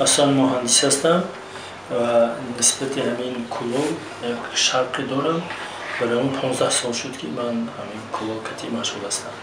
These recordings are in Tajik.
Аслан муҳандис ҳастам ва нисбати ҳамин кулол як шавқе дорам. Барои он 15 сол шуд, ки ман ҳамин кулол катӣ машғул ҳастам.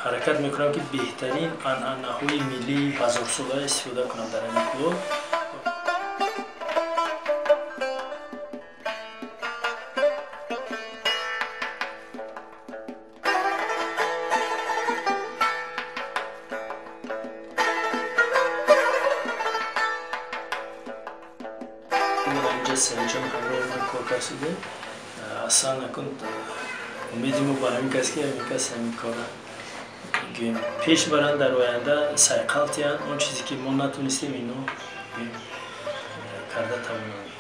Ҳаракат мекунам, ки беҳтарин анъанаҳои миллии ҳазорсола истифода кунам дар ҳамин кулол. Инҷа Саидҷон ҳамроҳи ман кор кард. Аслан акун умеди мо ба ҳамин кас, ки ҳамин кас ҳамин корра пеш баранд, дар оянда сайқал тиҳанд. Он чизе ки мо натонистем, ино карда тавонанд.